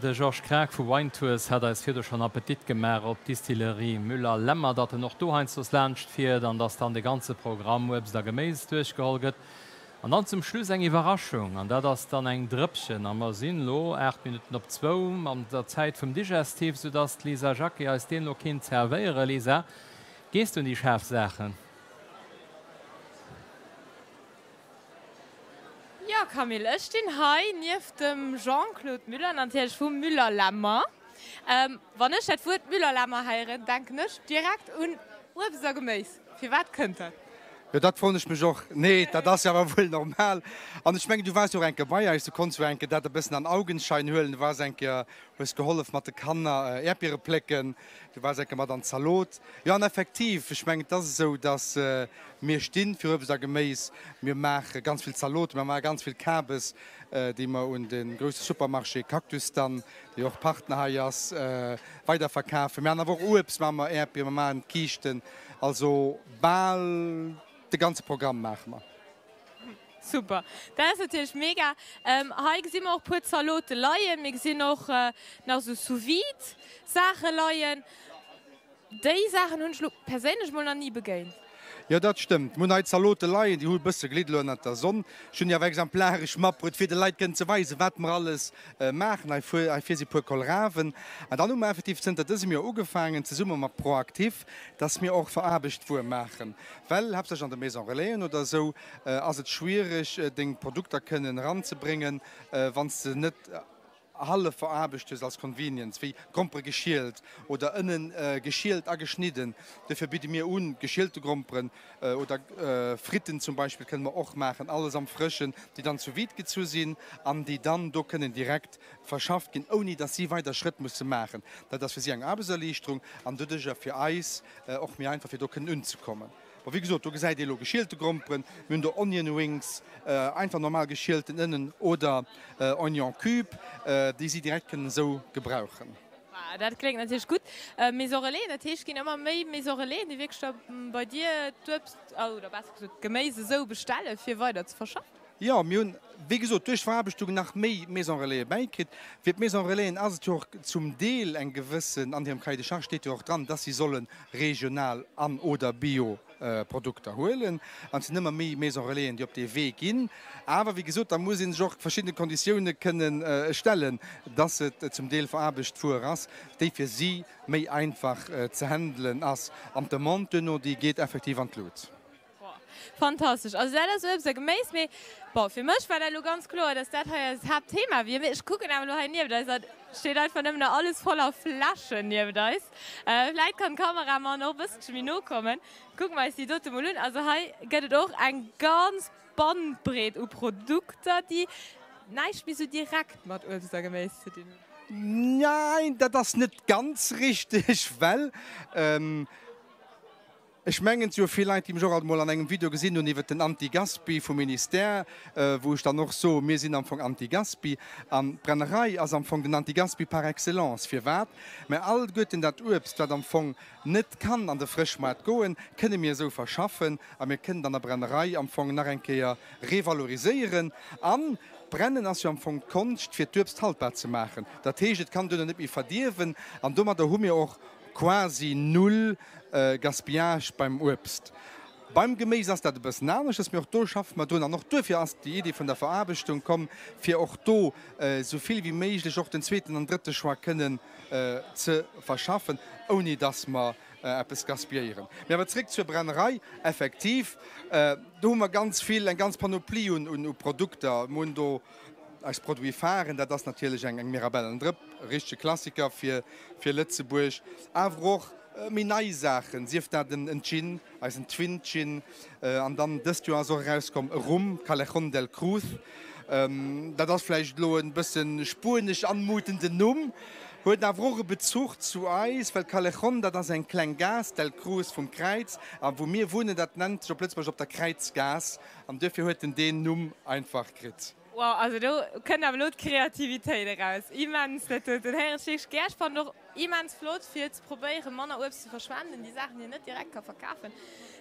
De Georges Kraak vu Wine Tours hat eis virdu schonn Appetit gemaach op d'Distillerie Müller-Lemmer, datt en och do heiansdo laanscht fiert an datt dann de ganze Programm Uebst a Geméis duerchgeholl gëtt. An dann zum Schluss eng Iwwerraschung, an dat ass dann eng Drëppchen. A mer sinn elo 8 Minutten op zwou an der Zäit vum Digestif, soudass d'Lisa Jacqué eis deen elo kéint zerwéieren. Lisa, gees du un déi schaarf Saachen? Jo Camille, ech stinn hei nieft dem Jean-Claude Müller, natierlech vu Müller-Lemmer. Wann ech dat Wuert Müller-Lemmer héieren, denken ech direkt un Uebst a Geméis. Firwat kënnt dat? Jo, dat froen ech mech och. Nee, dat ass jo awer wuel normal. An ech mengen, du waars jo och eng Kéier bei eis, du konns jo eng Kéier dat e bëssen an Augenschein huelen. Du waars eng Kéier, hues gehollef mat de Kanner Äerdbiere plécken, du waars eng Kéier mat an d'Zalot. Jo, an effektiv, ech mengen, et ass esou, dass mir sti fir Uebst a Geméis. Mir maache ganz vill Zaloten, mir maache ganz vill Kabes, déi mer un de grousse Supermarché Cactus dann, dee jo och Partner hei ass, weiderverkafen. Mir maachen awer och Uebst, maache mer Äerdbier, mer maachen Kiischten, also bal de ganze Programm maache mer. Super, dat ass natierlech mega. Hei gesi mer och puer Zalote leien, mir gesinn och nach esou Sous-vide Saache leien. Déi Saachen hunn ech lo perséinlech mol nach ni begéint. Jo, dat stëmmt. Mir hunn hei Zalote leien, déi hu e bësse glidd elo ënnert der Sonn. Ech hunn déi awer exemplaresch matbruet, fir de Leit kënnen ze weisen, wat mer alles maachen. Hei vir, hei vir si puer Kolrawen. An dann hu mer effektiv zënter dësem Joer ugefaangen, zesumme mat ProActif, dass mir och veraarbecht Wuer maachen. Well haaptsächlech an de Maison Relaisen oder esou ass et schwiereg, deng Produkter kënnen eranzebréngen, wann s de net hallef veraarbecht hues als Convenience, wéi Grompere geschielt oder Ënnen geschielt a geschnidden. Dofir bidde mir un, geschielte Gromperen oder Fritten zum Beispill kënne mer och maachen, alles am Frëschen, déi dann sous vide gezu sinn an déi dann do kënnen direkt verschafft ginn, ouni dass si weider Schrëtt musse maachen. Dat ass fir si eng Aarbechtserliichterung an doduercher fir eis och méi einfach, fir do kënnen unzekommen. Bon, wéi gesot, do gesäit ee lo geschielte Gromperen, mir hunn do Onion Wings, einfach normal geschielten Ënnen oder Oignon cube, déi si direkt kënnen esou gebrauchen. Wow, dat kléngt natierlech gutt. Maison Relais, dat heescht, et ginn ëmmer méi Maison Relaisen, déi wierklech da bei dir d'Uebst, oder besser gesot d'Geméis esou bestellen, fir weider ze verschaffen? Jo, mir hunn, wéi gesot, duerch d'Veraarbechtung nach méi Maison Relaisen bäikritt. Fir d'Maison Relaisen ass et jo och zum Deel eng gewëssen, an hirem Cahier de charges steet jo och dran, dass si solle regional an oder bio Produkter huelen. An et sinn ëmmer méi Maison Relaisen, déi op dee Wee ginn. Awer, wéi gesot, da muss ee sech och verschiddene Konditioune kënnen stellen, dass et zum Deel veraarbecht Wuer ass, déi fir si méi einfach ze handelen ass. An d'Demande duerno, déi geet effektiv an d'Lut. Fantastesch! Also dat ass Uebst a Geméis, mee bon, fir mech war dat elo ganz kloer, dass dat hei eist Haaptthema wier. Mee ech kucken awer elo hei nieft eis an et steet einfach nëmmen nach alles voller Fläschen nieft eis. Vläit kann d'Kameramann och e bësselche méi no kommen. Kucke mer eis déi dote mol un. Also hei gëtt et och eng ganz Bandbreet u Produkter, déi näischt méi sou direkt mat Uebst a Geméis ze dinn hunn. Nein, dat ass net ganz richteg, well Ech mengen, et si jo vill Leit, déi mech och alt emol an engem Video gesinn hunn iwwert den Anti-Gaspi vum Ministère, wou ech dann och soen, mir sinn am Fong Anti-Gaspi. An d'Brennerei ass am Fong den Anti-Gaspi par excellence. Firwat? Mä alleguerten dat Uebst, wat am Fong net kann an de Frëschmaart goen, kënne mir esou verschaffen a mir kënnen et an der Brennerei am Fong nach eng Kéier revaloriséieren. An d'Brennen ass jo am Fong d'Konscht, fir d'Uebst haltbar ze maachen. Dat heescht, et kann duerno net méi verdierwen. An domadder hu mir och quasi null Gaspillage beim Uebst. Beim Geméis ass dat e bëssen aneschters, mee och do schaffe mer drun. An och duerfir ass déi Idee vun der Veraarbechtung komm, fir och do esou vill wéi méiglech och den zweeten an drëtte Choix kënnen ze verschaffen, ouni dass mer eppes gaspilléieren. Mee awer zréck zur Brennerei. Effektiv, do hu mer ganz vill, eng ganz Panoplie un Produkter. Mer hunn do Eis Produits pharen, dat ass natierlech eng Mirabellendrëpp, e richtege Klassiker fir Lëtzebuerg, awer och méi nei Saachen, sief dat en Gin, eisen Twin Gin, an dann dëst Joer ass och erauskomm e Rum, Callejon del Cruz. Dat ass vläicht elo e bësse spuenesch anmutenden Numm, huet awer och e Bezuch zu eis, well Callejon, dat ass eng kleng Gaass, del Cruz vum Kräiz, a wou mir wunnen, dat nennt sech op Lëtzebuergesch op der Kräizgaass. An duerfir huet en deen Numm einfach kritt. Wow, also do kënnt awer elo d'Kreativitéit eraus. Immens, dat doten héieren ech wierklech gär. Ech fannen och immens flott fir ze probéieren manner Uebst ze verschwenden, déi Saachen déi een net direkt ka verkafen,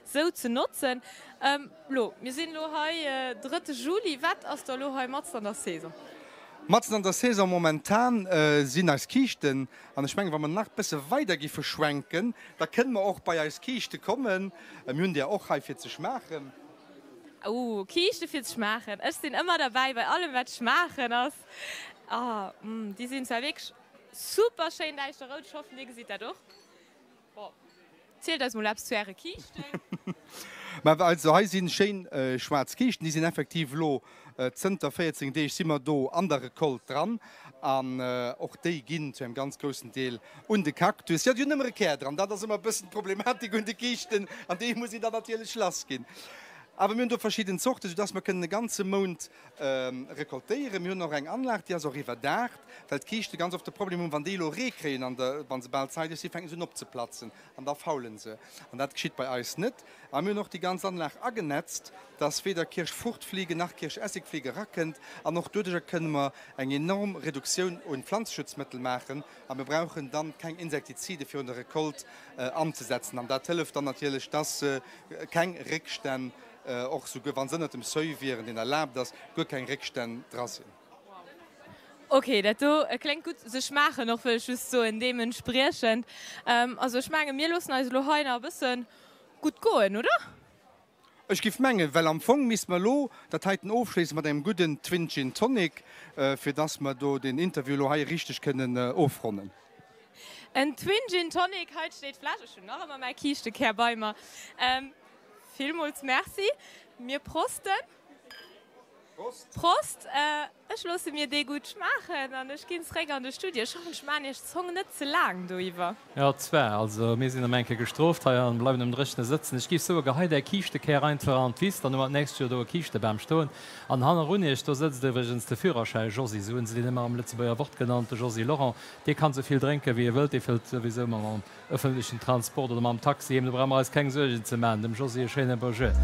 sou ze notzen. Lo, mir sinn elo hei drëtte Juli, wat ass da elo hei matzt an der Saison? Matzen an der Saison momentan sinn eis Kiischten, an ech mengen, wa mer nach bësse weider giffe schwenken, da kënne mer och bei eis Kiischte kommen. Mir hunn der och hei fir ze schmaachen. Ooh, Kiischte fir ze schmaachen. Ech sinn ëmmer derbäi bei allem wat schmaachen ass. Ah, déi sinn zwar wierklech super schéin däischterrout, ech hoffen dir gesitt dat och. Bon, zielt eis mol eppes zu äre Kiischten. Ma also hei si schéin schwaarz Kiischten, déi sinn effektiv elo zënter 14 Deeg si mer do an der Recolte dran an och déi ginn zu engem ganz groussen Deel un de Cactus. Jo, déi hunn ëmmer e Kär dran, dat ass ëmmer e bëssen d'Problematik un de Kiischten an déi muss een dann natierlech lass ginn. Awer mir hunn do verschidden Zorten, soudass mer kënnen e ganze Mount Recoltéieren. Mir hunn och eng Anlag, déi ass och iwwerdaacht, well d'Kiischte ganz oft de Problem hunn, wann déi elo Ree kréien an der, wa se bal zeideg sinn, fänken se un opzeplatzen an da faulen se. An dat geschitt bei eis net. A mir hunn och déi ganz Anlag agenetzt, dass weder Kirschfruchtfliege nach Kirschessigfliege erakënnt. An och doduercher kënne mer eng enorm Reduktioun un Pflanzeschutzmëttel maachen a mir brauchen dann keng Insektizide virun der Recolte anzesetzen. An dat hëlleft dann natierlech, dass keng Réckstänn och souguer wa se ënnert dem Seuil wieren, deen erlaabt ass, guer keng Réckstänn dra sinn. Ok, dat do kléngt gutt. Se schmaachen och, wëll ech just soen, deementspriechend. Also ech menge mir loossen eis elo hei nach e bësse gutt goen, oder? Ech giff mengen, well am Fong misste mer elo dat heiten ofschléissen mat engem gudden Twin Gin Tonic, fir dass mer do den Interview elo hei richteg kënnen ofronnen. En Twin Gin Tonic, hei steet d'Fläsch. Ech hunn nach ëmmer mäi Kiischtekär bei mer. Villmools Merci. Mir prosten. Prost. Prost. Ech loosse mir dee gutt schmaachen an ech ginn zréck an de Studio. Ech hoffen, ech maachen iech d'Zong net ze laang doiwwer. Jo, zwar. Also mir sinn erëm eng Kéier gestrooft hei an bleiwen um Dréchene sëtzen. Ech géif soen, gehei däi Kiischtekär einfach an d'Wiss, dann hu mer d'nächst Joer do e Kiischtebam stoen. An hannerun iech, do sëtzt iwwregens de Führerschäi Josy, esou hunn se deen ëmmer am Lëtzebuerger Wort genannt, de Josy Lorent. Dee kann esou vill drénken, wéi e wëllt, dee fëllt souwisou mam Ëffentlechen Transport oder mam Taxi heem, do brauche mer eis keng Suergen ze maachen. Dem Josy e schéine Bonjour.